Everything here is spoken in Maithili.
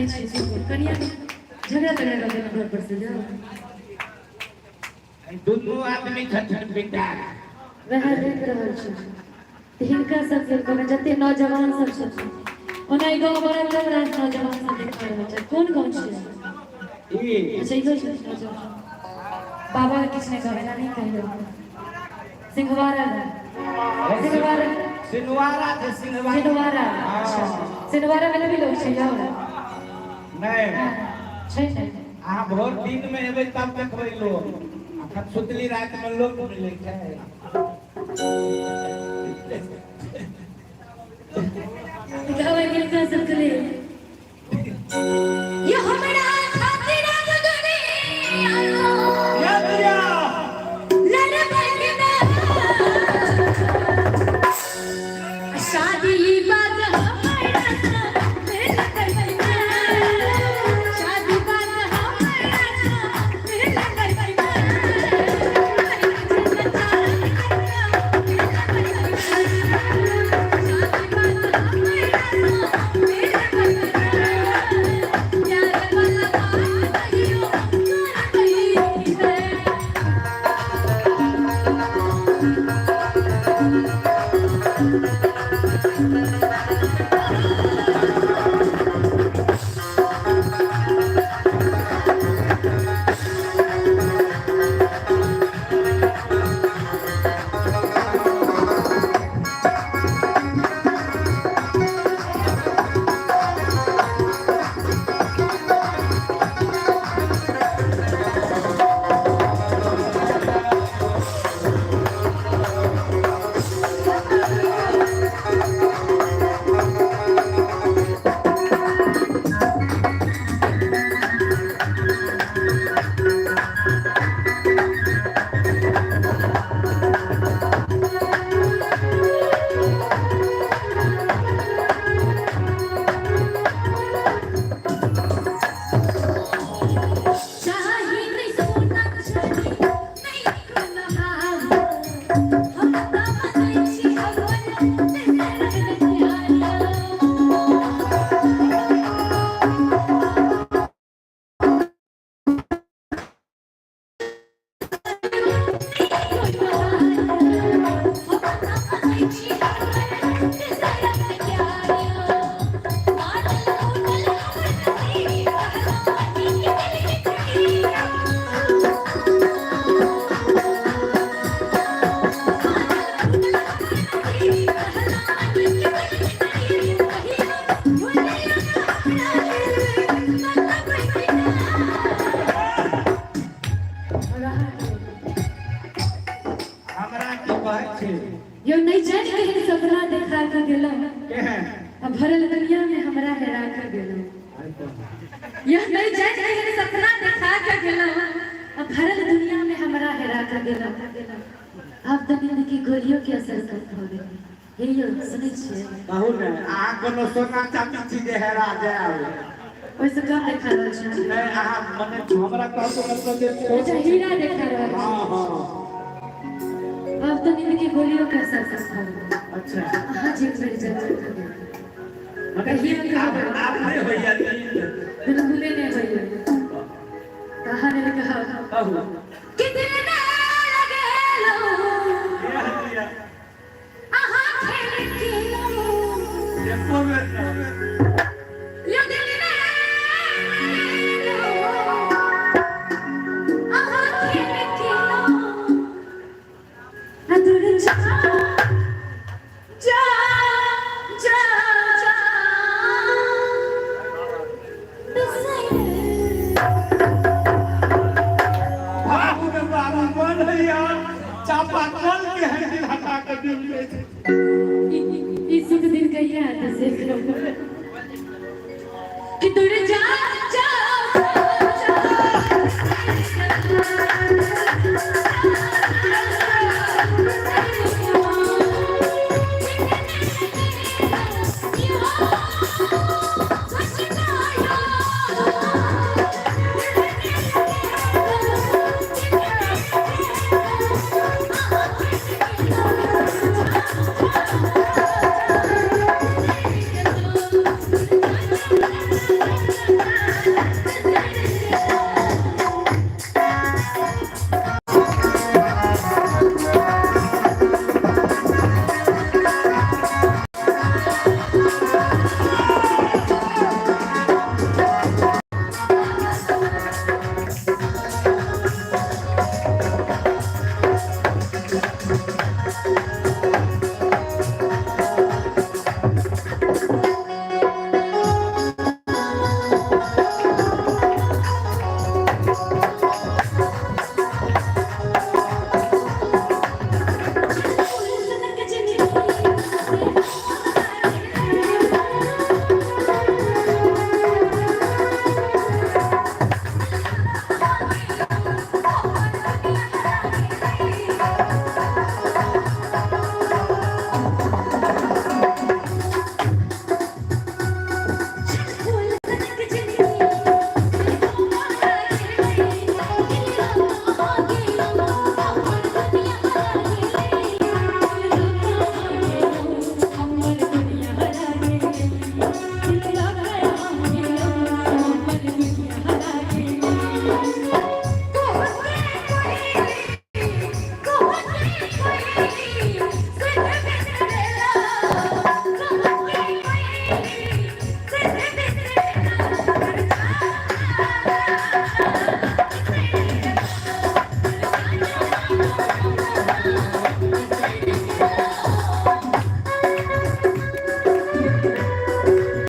खाइ छी कनिया झगड़ा तगड़ा लऽ गेलहुँ घर पर से जाउ। दुनू आदमी छथिन बेटा। वएह देख रहल छी तऽ हिनका सबके कहबै जते नौजवान सब छथिन ओना ई गाँव बड़ा कम रास नौजवान सब देखा रहल छै। कोन गाँव छियै? ई अच्छा इहो छथिन नौजवान। बाबा के किछु नहि कहबै, नहि कहियौ। सिंहवाड़ा गाँव। सिंहवाड़ा। सिनवारा छै, सिनवारा। सिनवारा, अच्छा सिनवारा मे भी लोग छै यौ? नहि। छै ने। अहाँ भोर दिन में एबै तब देखबै लोग, अखन सुतली राति में लोग मिलै छै। कहबै किनका सबके लेल ये हमरा खातिर दुनिया ये दिया लड़बै ना, शादी बाद हमरा मिल करबै ना, शादी बाद हमरा मिल करबै ना, प्यार वाला बात कहियो करबै ना। चाही नहि सोना चाही नहि कोनो हार, हम तऽ बसै छी अपन तेसर प्यार। हमरा की कहै छी? यो नहीं जान केहन सपना देखा के गेलहुँ केहन आ भरल दुनिया में हमरा हेरा के गेलहुँ। यह नहीं जान केहन सपना देखा के गेलहुँ आ भरल दुनिया में हमरा हेरा के गेलहुँ। आब तऽ नींद की गोलियों के असर कम भऽ गेल। हे यौ सुनै छियै? कहू ने, अहाँ कोनो सोना चाँदी छी जे हेरा जायब? ओहिसँ कम देखा रहल छी? नहि, अहाँ मने हमरा कहू मतलब जे अच्छा हीरा देखा रहल छी। हँ हँ। आब तऽ नींद के गोलियों के असर कम भऽ गेल। अच्छा। अहाँ जे एक बेर जाग के गेल मने कहियो आब कहबै। आब नहि होइया नींद? बिल्कुले नहि होइया। तऽ अहाँ लेल कहब। कहू। कितना लगेलहुँ दिया दिया। अहाँ खेल केलहुँ। एको बेर नहि। यो दिल ने लगेलहुँ अहाँ खेल केलहुँ। आ दूर जा जा जा जा बिसर। बाबू रे बाबू, मन होइया चापा कल के हैंडल हटा के डूबि जाइ छै। ई सुख दिन कहिया आते से कहू।